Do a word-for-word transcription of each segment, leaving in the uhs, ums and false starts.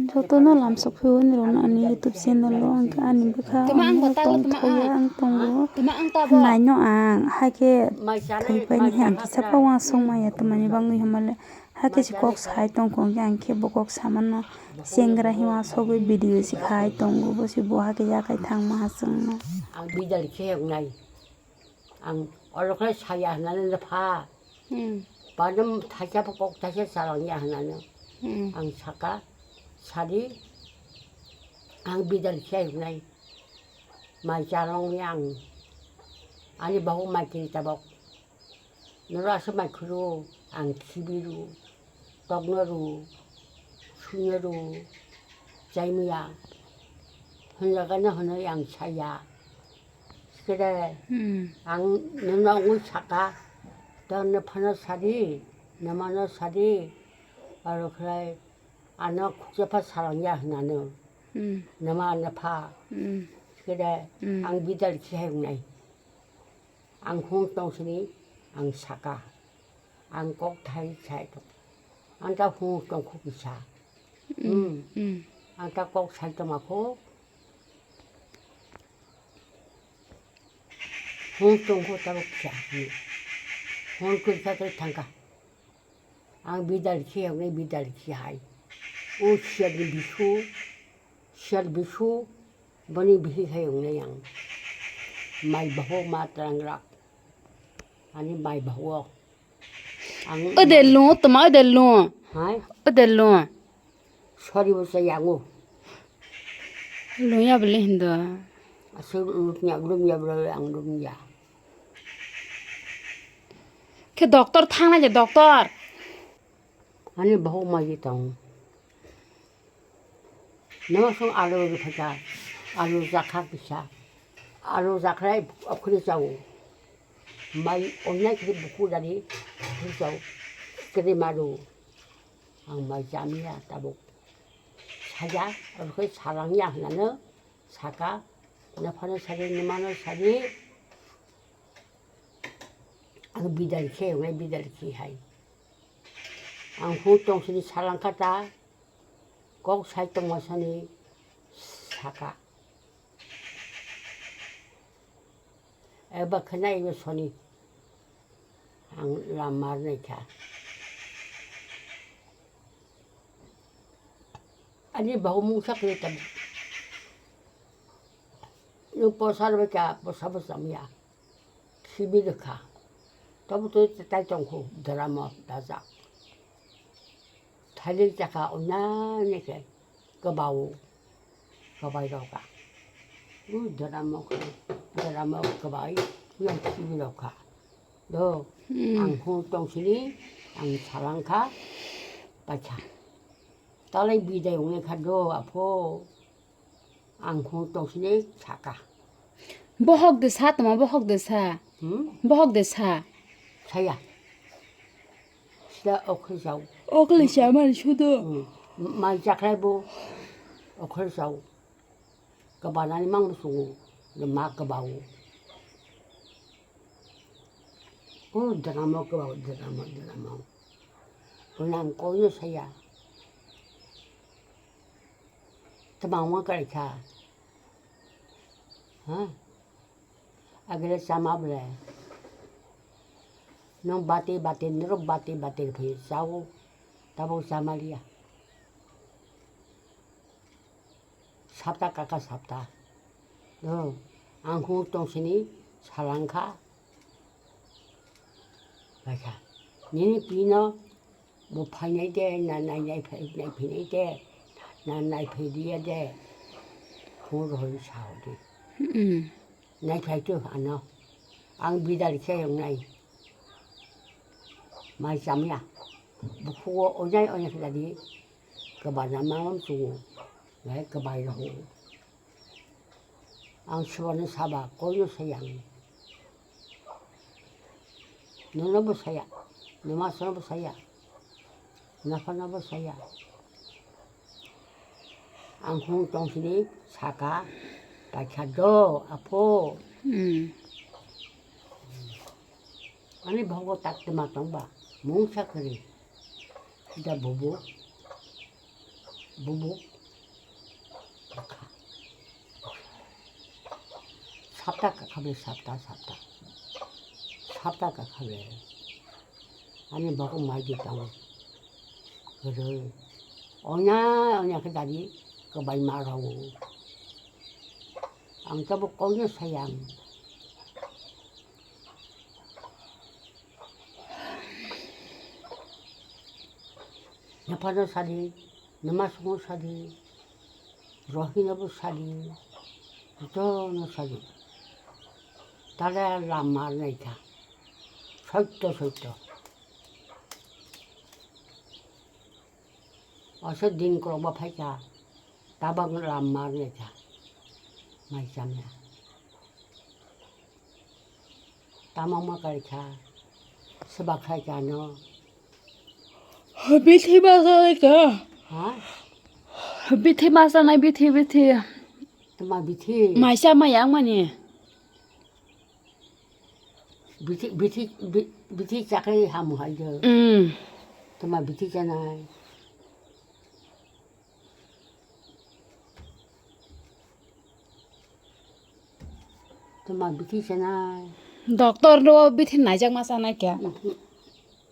Jotono lamsok phiyogwi rwno ani YouTube channel o, hwnkhe ani bwkha tongthokya ang tongo. Naino ang haikhe thwipaini ang kisa uansuk maya twmani bagwi hwnmale haikhe se kok sai tongkha, hwnkhe ang khe bo kok samano chengra himasogwi video se khai tongo, bo se bo haikhe yakhai thangma hachwkno. Ang bidal khe wngnai. Ang oro khe saya hwnani pha. Hmm. Padum thaisa kok thaisa chalangya hwnani. Hmm. Ang saka, sadi, ang bidal khe wngnai. Mai chalangya ang. Ani bahu mai kiri tabok. Noro aswk mai khuru, ang khibiru, tokno ru, suino ru, chaimaya. Hwnjagano hwnwi ang saya. Sikere, hmm, ang nono wngwi saka, to nophano sadi, nomano sadi, aro khlai ano khukchapha salangya hwnano. Hmm. Noma nopha. Hmm. Sikere, hmm, ang bidal khe hai wngnai. Ang hung tong sini, ang saka. Ang kok thai sai tong. Ang ta hung tong khu kisa. Mm, hmm, mm. Ang ta kok sai tong ma khu. Hung tong khu ta kisa. Hung kisa ta thangka. Ang bidal khe, ang bidal khe hai. O siya ni bisu, siya ni bisu, bani bihi hai ang nai ang. Mai baho ma trang rak. Ani mai baho. Ang ode lu, tama ode lu. Hai? Ode lu. Sorry, bo sa yango. Lu ya beli hindo. Asu lu ya, lu ya, bro, ang lu ya. Khe doctor thangna je doctor. Ani bahuk ma ye tong. Nama song alu ri phacha, alu jakha kisa. Alu jakha okhri chao. Mai onnai khe buku dari okhri chao. Kede maru. Ang mai jamya tabuk. Saja, okhri salangya hnano saka. Naphano sadi, namano sadi. Ang bidal khe, wngnai bidal khe hai. Ang hu tong sini salangkha ta, kok sai tongma sani saka. Eba khna eba soni. Ang lamar nai kha. Ani bahumung sakni tam. Nung posar bai kha, posa posa mya. Khibi rwkha. Tobo twi tai tongkhu drama dajak. Thailwi chakha onnani khe kwbao. Kwbai rokha. U drama khe, drama kwbai yang khibi rokha. Do, hmm, ang hung tong sini, ang salangkha, paikha. Talai bidai ongkha do, apho. Ang hung tong sini saka. Bohok de sa tongma, bohok de sa. Hmm? Bohok de sa. Saya. Sida okhri sao. Okhri sa mani sudo. Hmm. Mai chakhlai bo. Okhri sao. Kabanani mang sungu. Ma kabao. O drama kwbao, drama, drama. Bo nang koino saya. Twmangma kwrwi kha. Ha? Agre chama ble. Nang bati, bati, norok bati, bati rwphai chao. Tabuk chama liya. Sapta kaka sapta. Do, ang hung tong sini salangkha. Baikha. Nini pino bo phainai de, na nai nai phai, nai phinai de, na nai phai dia de. Hung rohoi sao de. Mm. Nai phai tu ano. Ang bidal khe wngnai. Mai chamya. Bukhugo onai onai khladi. Kwbana mamam chungo. Nai kwbai rohoi. Ang swbano saba, koino saya ang. Nono bo saya, noma sono bo saya, naphano bo saya. Ang hung tong sini saka, paikha do, apho. Hmm. Ani bhogo tak twma tongba, mungsa kwrwi. Da bubu, bubu, Sapta kakhabe, sapta, sapta. Sapta kakhabe. Ani bokong mai di tong. Kwrwi. Onya, onya khe dadi kwbai ma rw. Ang tabuk kokno sayang. Naphano sadi, namasongo sadi, rohinobo sadi, jotono sadi. Tale lamar naikha. Soitto, soitto. Oso din kwrwngma phaikha, tabang lam mar naikha, mai chamya. Tamo ma karikha, swbak khaikha no. Bithi ma chanai kha. Ha? Bithi ma chanai, bithi, bithi. Tama bithi. Mai cha mai yang mani. Bithi, bithi, bi-, bithi chakri hamu hai de. Mm. Tama bithi chanai. Tama bithi chanai. Doctor no bithi naijak ma chanai kya? Mhm.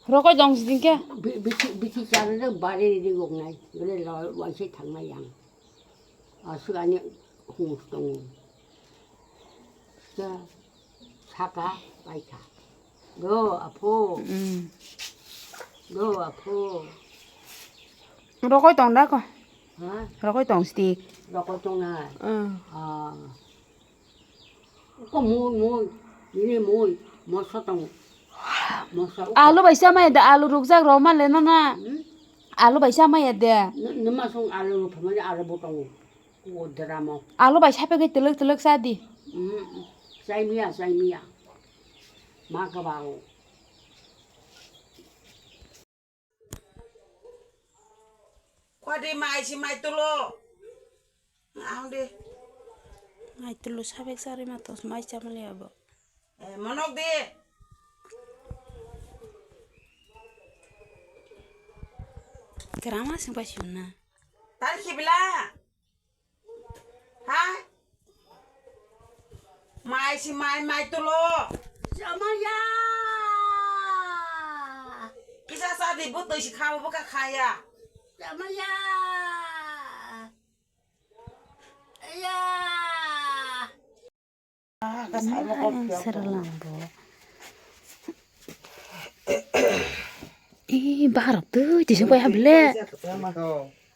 Rokoi dong sing kya? Bi-, bithi, bithi chanai de bari di gok nai. Bole lo, waise thang nai yang. Aswk ani hwnwi tongo. Saka paikha. Do, apho. Mm. Do, apho. Rokoi tong da ko? Ha? Rokoi tong stick. Rokoi tong nai. Mm. Ah. Ko mui, mui, ini mui, moso tong. Moso uko. Alu bai sa mai da, alu rukjak roma le no na. Hmm? Alu bai sa mai de. N-, nima song alu ruk phamani alu bo tong. Ko dramo. Alu bai sa pegwi telek telek sa di. Hmm, sai miya, sai miya. Ma ka ba o. Kwadi mai si mai tulo. Ang de. Mai tulo sabek sari ma tos mai chamali abo. Eh, monok de. Kerama sing pai siuna. Tar khibla. Ha? Mai si mai, mai tulo. Chamaya. Kisa sadi butoi si khabo bwkha khaya. Chamaya. Aya. Sera lambo. Ih, baharok tui tising pai habile.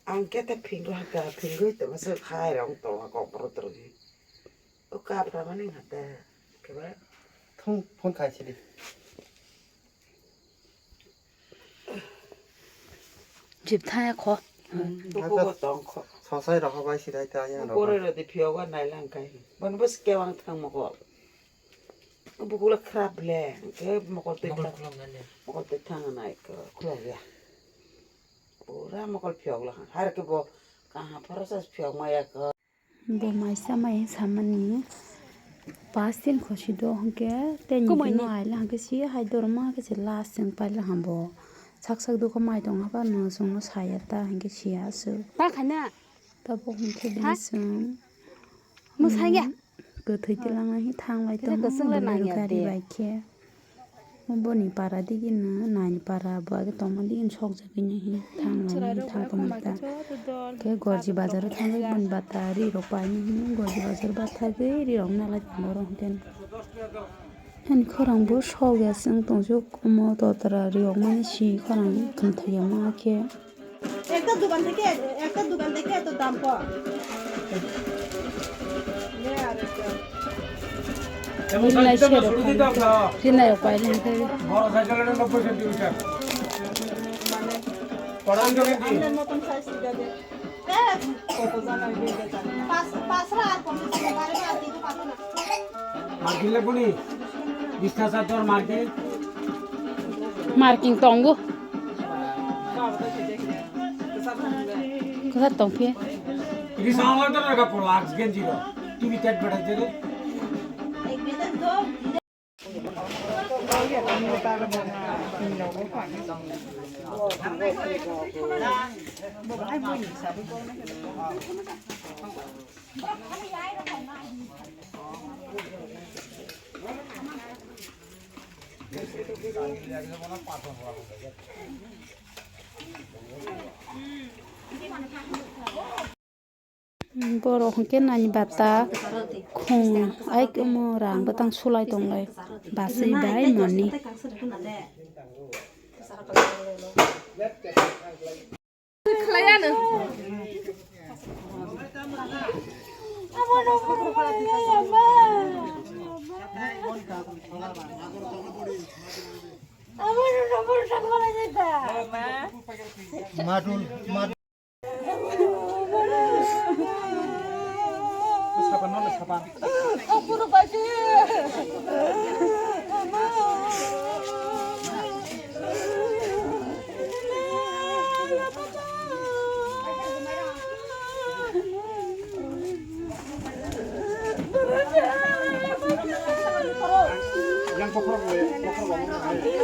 Ang kete phingro haka, phingro to masa khai rong to kok pro to. O kapra mani hata. Keba. Thung phone khai sidi. Jip thaya kho. Bukugo tong kho. Sosai rokho bai sidai ta ya rokho. Bore rodi phiyoga nailang kai. Bon bus kewang thang mokol. Bukula khrap le. Ke mokol twi thang. Mokol twi thang nai ko khulog ya. Pura mokol phiyok la. Har ke bo kaha phara sa phiyok ma ya ko. Bo mai sa mai samani pas din khosi do hwnkhe tei ni no aila hwnkhe si hai dorma hwnkhe se last chwng paila hambo sak sak dukha mai tong haba no chwngno saya ta hwnkhe siya aswk. Ta khaina. Tabuk hwnkhe bini chwng. Mwsai ya. Kwthwi tilang nai thang lai tongo. Kwthwi tilang nai gari bai khe. Boni para digini, naini para bo age tongma digini sokjagwi nai hini thang lai nai thang tongma ta. Khe Gorji bazar o thangwi boni bata ri rok pai nai hini Gorji bazar bathagwi ri rok nalai tongo oro hwnkhe. Ani khorang bo sok ya chwng tongsu omo totra ri rok mani si khorang khum thai ya ma khe. একটা দোকান থেকে, একটা দোকান থেকে এত দাম কম। নে আর একটা। এমন রিলাই সেরকম। বড় সাইকেল এটা নব্বই সেন্টিমিটার। মানে, কড়াই তো কি? আপনার মতন সাইজ ঠিক আছে। এ, কত জানো এই যে জানো না। পাঁচ, পাঁচ আর পঞ্চাশ টাকা, আরে আর দিতে পারবো না। মার্কিন লাগবো নি? বিশ টাকা চার দর মার্কিন। মার্কিন টঙ্গু। Kwthar tong phiya? Ini sama itu ada kapur laks genji lo. Tibi tet beda jere. Borok hwnkhe nani bata khung ai kwmwrang bwtang sulai tonglai baswi bai mani. Yang kokrok le, kokrok le.